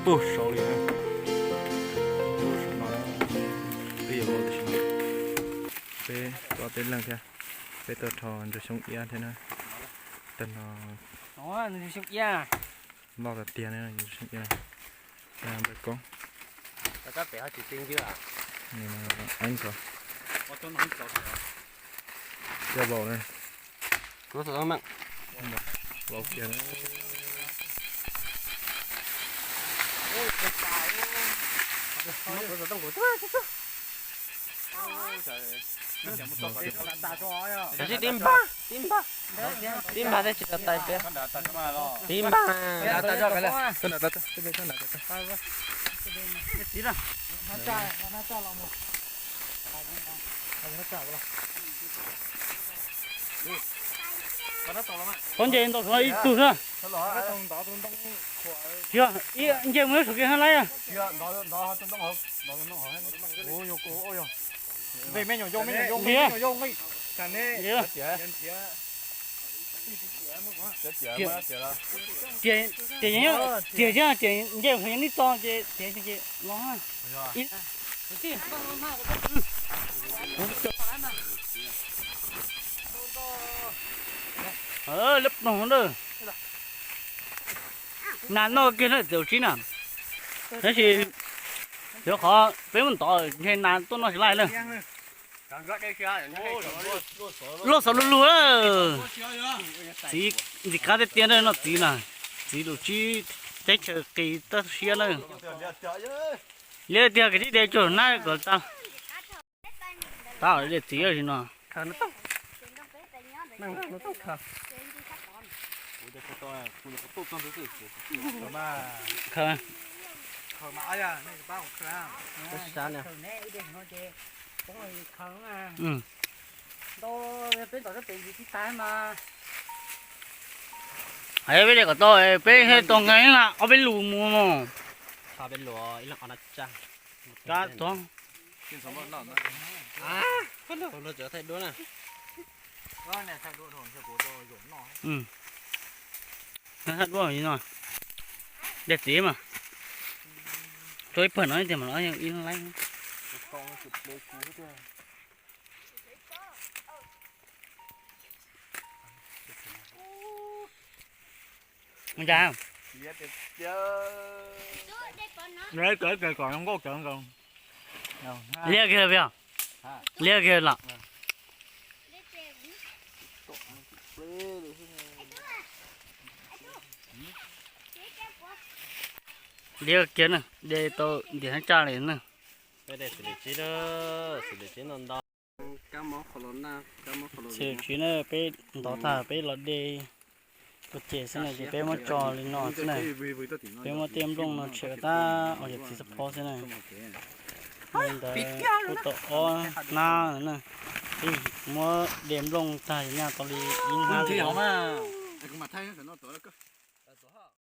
Ub, saud li na. Ub, saum no, peb yuav ua tam sim no. Peb tuaj peb leeg thiab. Peb tuaj rho ntsuag xyoob iab thiab na. Tag no loj tiag tiag na, ntsuag xyoob iab. Npawg Koob. Eeb xov. Coj vau na. Vau kiag na. Tam sim tib npag, tib npag, tib npag thiaj tsis tau tais peb. Tib npag. Qhov nce ntau suav ib tug xwb. Yog, nce mus ib suav kev hab laib. Tias, tias nce mus neb txo ces tias los. Lab ploog na. Nas noj kiag na txiv tsib na. Tab sis yuav qhov peb muab ntov ntshe nas tuaj noj tsis laij na. Luaj xov lug lug. Txiv ntxim qab tiag tiag na, noj txiv na. Txiv lus tsib teb chaws qis toj siab na. Liab tiag, kwv tij de cuag nab kom tau. Tab de txiv li no. Peb de kom tau, peb tau nqe na ob peb lus mus mog. Kab tog. Thaij duab li no. De txiv mas. Rau ib pawg no tiag mas los ib laib. Ua cas? Liab kiag peb os. Liab kiag los. Liab kiag na, de tau ntiav hab tsaj li na. Xws li tsis na peb ntov tag peb los de ua ces xwb na ces peb muab tso li no xwb na. Peb muab tej nplooj no tshem tag ua yam txiv xab phob xwb na. Li ntawd kuj tau ob hnab na. Peb muab de nplooj tag nyaj tau li ib hnab li.